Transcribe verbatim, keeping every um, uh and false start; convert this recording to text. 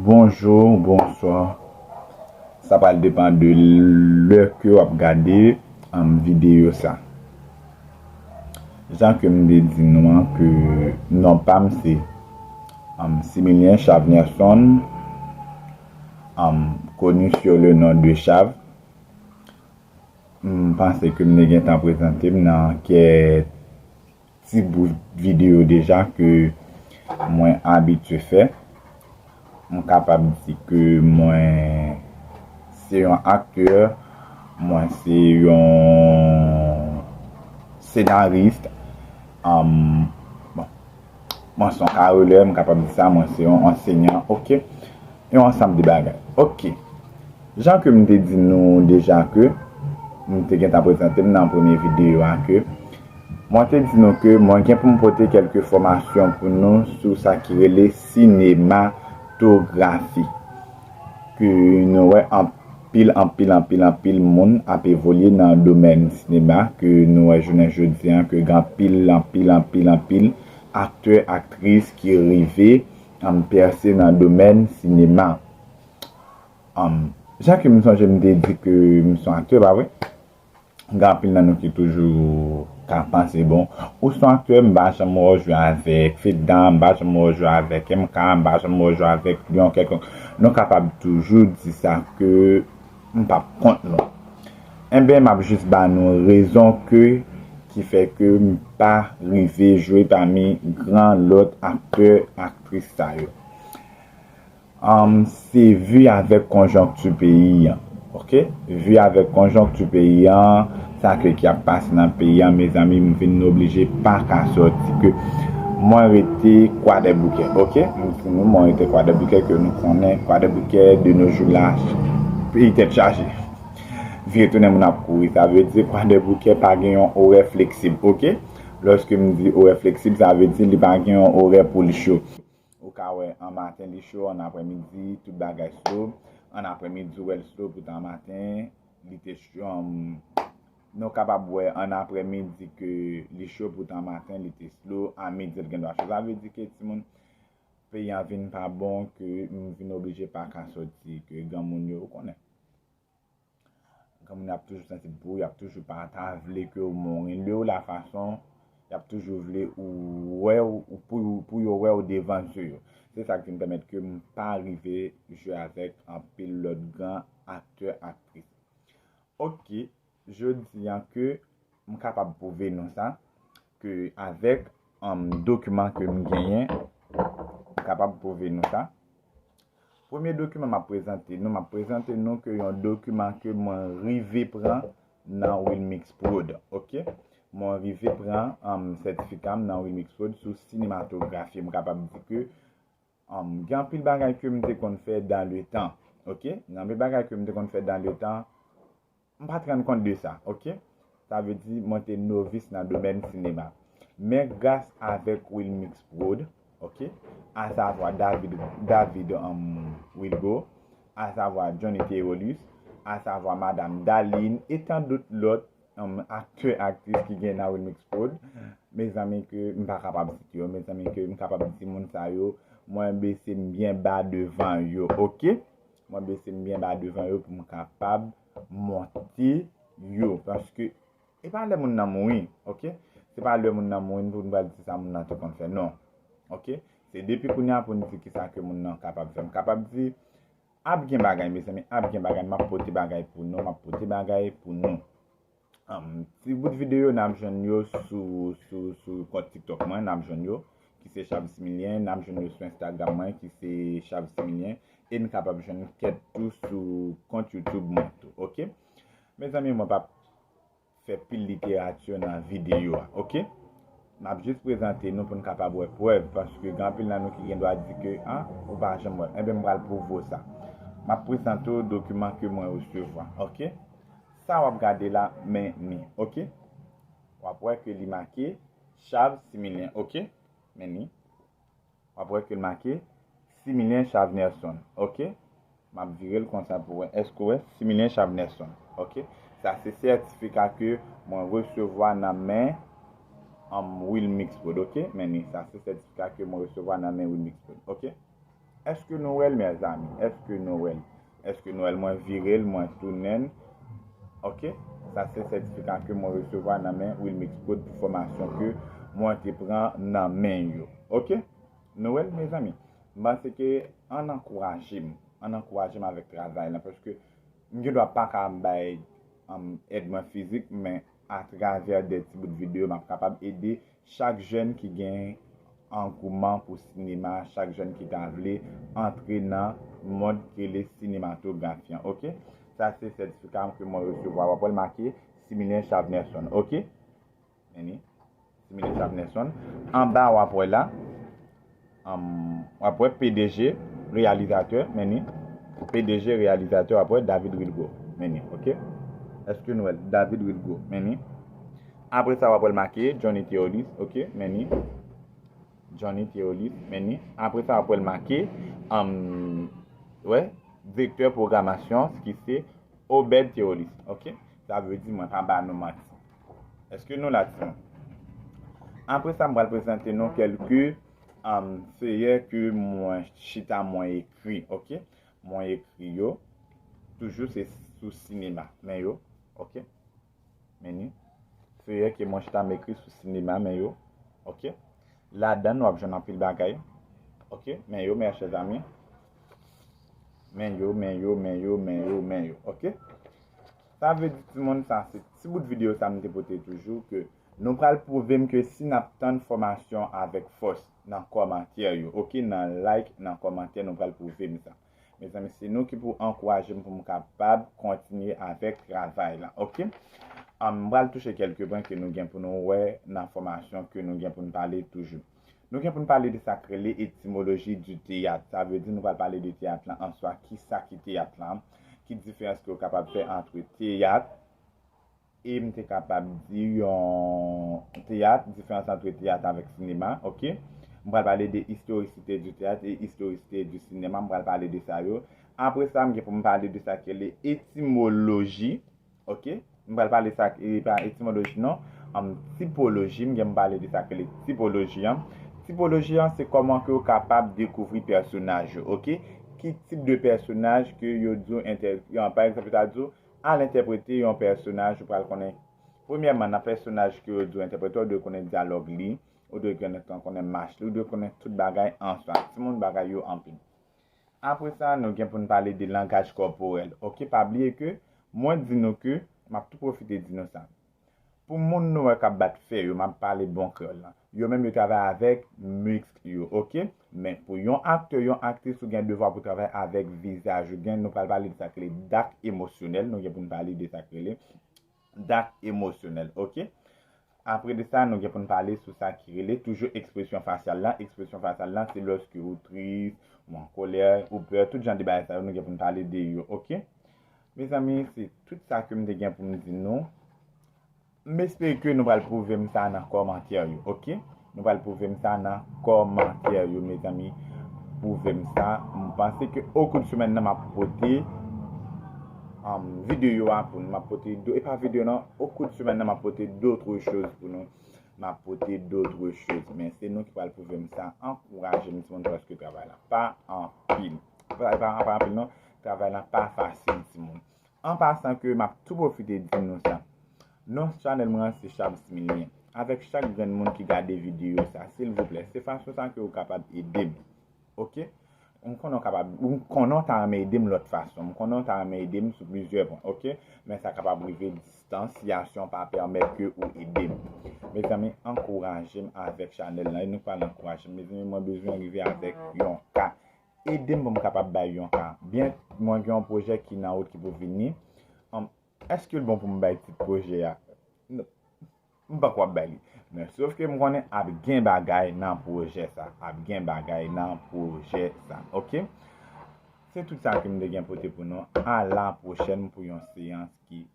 Bonjou, bonswa. Sa pral depann de lè ke w ap gade, um, videyo sa. Jan ke m te di nou an ke non pa m se, um, Similien Chavnerson, um, connu sur le nom de Chav. M panse ke m te gentan prezante m nan kèk ti bout videyo deja ke mwen abitye fè. M kapab di ke mwen se yon aktè, mwen se yon senaris, um, bon, mwen se yon karelè, m kapab di sa, mwen se yon ansenyan, oke? Yon ansanm de bagay. Oke. Jan ke m te di nou deja ke, m te gentan prezante m nan premye videyo a ke, mwen te di nou ke mwen gen pou m pote kèlke enfòmasyon pou nou sou sa ki rele sinematografi. Ke nou wè anpil, anpil, anpil, anpil moun ap evolye nan domèn sinema, ke nou wè jounen jodi an ke gen anpil, anpil, anpil, anpil aktè, aktris ki rive, um, pèse nan domèn sinema. Um, jan ke m sonje m te di ke m se yon aktè, pa vre? Gen anpil nan nou ki toujou ka panse, bon, ou se yon aktè, m pa janm wè w jwe avèk Fedna, m pa janm wè w jwe avèk M K, m pa janm wè w jwe avèk yon kèlkonk. Nou kapab toujou di sa ke m p ap kont nou. Enben, m ap jis ba nou rezon ke, ki fè ke m pa rive jwe pami gran lòt aktè, aktris sa yo. Um, se vi avèk konjonkti peyi an. Oke? Vi avèk konjonkti peyi an, sa ke ki ap pase nan peyi an, mezanmi, m vin oblije pa ka sòti ke mwen rete Kwadèboukè. Oke? M di nou, mwen rete Kwadèboukè ke nou konnen, Kwadèboukè de nos jours la, peyi tèt chaje. Vire tounen moun ap kouri. Sa vle di Kwadèboukè pa gen yon orè fleksib. Oke? Lòske m di orè fleksib, sa vle di li pa gen yon orè pou l cho. Ou ka wè an maten li cho, an aprèmidi tout bagay slow, an aprèmidi ou wè l slow, poutan an maten li te cho. Nou kapab wè an aprèmidi ke li cho, poutan an maten li te slow, a midi l gen dwa cho. Sa vle di ke timoun, peyi an vin pa bon, ke m vin oblije pa ka sòti, ke granmoun yo, ou konnen. Granmoun yo ap toujou santi pou ou, y ap toujou pa ta vle ke w mouri. Lè w la fason, y ap toujou vle ou wè w, pou, pou yo wè w devan zye yo. Se sa k vin pèmèt ke m pa rive jwe avèk anpil lòt gran aktè, aktris. Oke, jodi an ke m kapab pwouve nou sa, ke avèk, um, dokiman ke m genyen, m kapab pwouve nou sa. Premye dokiman m ap prezante nou, m ap prezante nou ke yon dokiman ke mwen rive pran nan Wilmix Prod, oke? Mwen rive pran, um, sètifika m nan Wilmix Prod sou sinematografi. M kapab di ke, um, gen anpil bagay ke m te konn fè dans le temps, oke? Gen anpil bagay ke m te konn fè dans le temps, m pa t rann kont de sa, oke? Sa vle di mwen te novis nan domèn sinema. Men gras avèk Wilmix Prod, oke? Asavwa David, David, um, Wilgo, asavwa Johnny Theolus, asavwa Madam Daline, e tan dòt lòt, um, aktè, aktris ki gen nan Wilmix Prod. Mezanmi, ke m pa kapab site yo, mezanmi, ke m kapab di moun sa yo, mwen bese m byen ba devan yo, oke? Mwen bese m byen ba devan yo pou m kapab monte yo. Paske e pa lè moun nan mouri, oke? Se pa lè moun nan mouri pou nou pral di sa moun nan te konn fè, non. Oke? Se depi kounye a pou n di kisa ke moun nan kapab fè. M kapab di, ap gen bagay, mezanmi, ap gen bagay, m ap pote bagay pou nou, m ap pote bagay pou nou. Um, ti bout videyo n ap jwenn yo sou, sou, sou kont TikTok mwen, n ap jwenn yo, ki se Chav Similien, n ap jwenn yo sou Instagram mwen, ki se Chav Similien, e n kapab jwenn kèk tou sou kont YouTube mwen tou, oke? Mezanmi, mwen p ap fè pil literati nan videyo a, oke? M ap jis prezante nou pou n kapab wè prèv, paske gen anpil nan nou ki gen dwa di ke, a, ou pa janm wè. Enben, m pral pwouve w sa. M ap prezante w dokiman ke mwen resevwa, oke? Sa w ap gade la, men ni, oke? W ap wè ke li make Chav Similien, oke? Men ni. W ap wè ke l make Similien Chavnerson, oke? M ap vire l konsa pou wè. Èske w wè Similien Chavnerson? Oke? Sa se sètifika ke mwen resevwa nan men, um, Wilmix Prod, oke? Men ni, sa se sètifika ke mwen resevwa nan men Wilmix Prod, oke? Èske nou wè l, mezanmi? Èske nou wè l? Èske nou wè l? Mwen vire l, mwen tounen l. Ok? Sa se sètifika ke mwen resevwa nan men Wilmix Prod pou fòmasyon ke mwen te pran nan men yo. Ok? Nou wè l, mezanmi? M panse ke ann ankouraje m. Ann ankouraje m avèk travay lan, paske m gendwa pa ka bay, um, èd mwen fizik, men atravè de ti bout videyo, m ap kapab ede chak jèn ki gen angouman pou sinema, chak jèn ki ta vle antre nan mond ki rele sinematografi an, ok? Sa se sètifika ke mwen resevwa. W ap wè l make Similien Chavnerson, ok? Men li. Similien Chavnerson. Anba, w ap wè la, um, w ap wè P D G, reyalizatè, men li. P D G, reyalizatè, w ap wè David Wilgo, men li, ok? Èske nou wè l? David Wilgo, men li. Apre sa, w ap wè l make Johnny Theolis, ok? Men li. Johnny Theolis, men li. Apre sa, w ap wè l make, um, wè, direktè pwogramasyon, ki se Obed Theolis, ok? Sa vle di mwen pa ba nou manti. Èske nou la, timoun? Apre sa, m pral prezante nou kèlke, um, feyè ke mwen chita, mwen ekri, ok? Mwen ekri yo. Toujou se sou sinema, men yo, ok? Men li. Feyè ke mwen chita m ekri sou sinema, men yo, ok? Ladan, w ap jwenn anpil bagay, ok? Men yo, mes chers amis. Men yo, men yo, men yo, men yo, men yo, ok? Sa vle di, timoun, sa se ti bout videyo sa m te pote toujou, ke nou pral pwouve m ke si n ap tann fòmasyon avèk fòs nan kòmantè yo, ok, nan like, nan kòmantè, nou pral pwouve m sa. Mezanmi, se nou ki pou ankouraje m pou m kapab kontinye avèk travay la, ok? Um, m pral touche kèlke pwen ke nou gen pou nou wè nan fòmasyon ke nou gen pou n pale toujou. Nou gen pou n pale de sa k rele etimoloji di teyat. Sa vle di nou pral pale de teyat lan an swa, ki sa ki teyat lan, ki diferans ke w kapab fè antre teyat, e m te kapab di yon teyat, diferans antre teyat avèk sinema, ok? M pral pale de istorisite di teyat e istorisite di sinema, m pral pale de sa yo. Apre sa, m gen pou m pale de sa ki rele etimoloji, ok? M pral pale sa, e pa etimoloji non, um, tipoloji, m gen pou m pale de sa ki rele tipoloji an. Tipoloji an, se kòman ke w kapab dekouvri pèsonaj yo, ok? Ki tip de pèsonaj ke yo di w entè-, pa egzanp, yo ta di w, al entèprete yon pèsonaj, ou pral konnen. Premyèman, nan pèsonaj ke yo di w entèprete, ou dwe konnen dyalòg li, ou dwe konnen, konnen mach li, ou dwe konnen tout bagay an swa. Timoun, bagay yo anpil. Apre sa, nou gen pou n pale de langaj kòporèl. Ok, pa bliye ke mwen di nou ke, m ap tou pwofite di nou sa. Pou moun nou wè k ap bat fè yo, m ap pale bon kreyòl lan. Yo menm yo travay avèk misk yo, ok? Men pou yon aktè, yon aktris, ou gen devwa pou travay avèk vizaj ou. Gen, nou pral pale de sa k rele dak emosyonèl, nou gen pou n pale de sa k rele dak emosyonèl, ok? Apre de sa, nou gen pou n pale sou sa ki rele toujou ekspresyon fasyal lan. Ekspresyon fasyal lan, se lòske ou tris, ou an kolè, ou pè, tout jan de bagay sa yo, nou gen pou n pale de yo, ok? Mezanmi, se tout sa ke m te gen pou m di nou. M espere ke nou pral pwouve m sa nan kòmantè yo, ok? Nou pral pwouve m sa nan kòmantè yo, mezanmi. Pwouve m sa. M panse ke okou de semèn nan, m ap pote, um, videyo a pou nou. M ap pote do-, e pa videyo non, okou de semèn nan, m ap pote dotro choz pou nou. M ap pote dotro choz. Men se nou ki pral pwouve m sa. Ankouraje m, timoun, paske travay la pa anpil. Travay pa, pa anpil non. Travay la pa fasil, timoun. An pasan ke m ap tou pwofite di nou sa. Non chanèl mwen an se Chavs Milyen. Avèk chak grenn moun ki gade videyo sa, silvouplè, se fason sa ke ou kapab ede m. Ok? M konnen w kapab, m konnen w ta renmen ede m lòt fason. M konnen w ta renmen ede m sou plizyè pwen, ok? Men sa kapab rive distansyasyon pa pèmèt ke ou ede m. Mezanmi, ankouraje m avèk chanèl lan. E nou pral ankouraje m. Mezanmi, mwen bezwen rive avèk yon ka. Ede m pou m kapab bay yon ka. Byen, mwen gen yon pwojè ki nan wout ki pou vini. Anm, èske l bon pou m bay tit pwojè a? M poko ap bay li. Men sof ke m konnen ap gen bagay nan pwojè sa. Ap gen bagay nan pwojè sa. Ok? Se tout sa ke m te gen pote pou nou. A la pwochèn pou yon seyans ki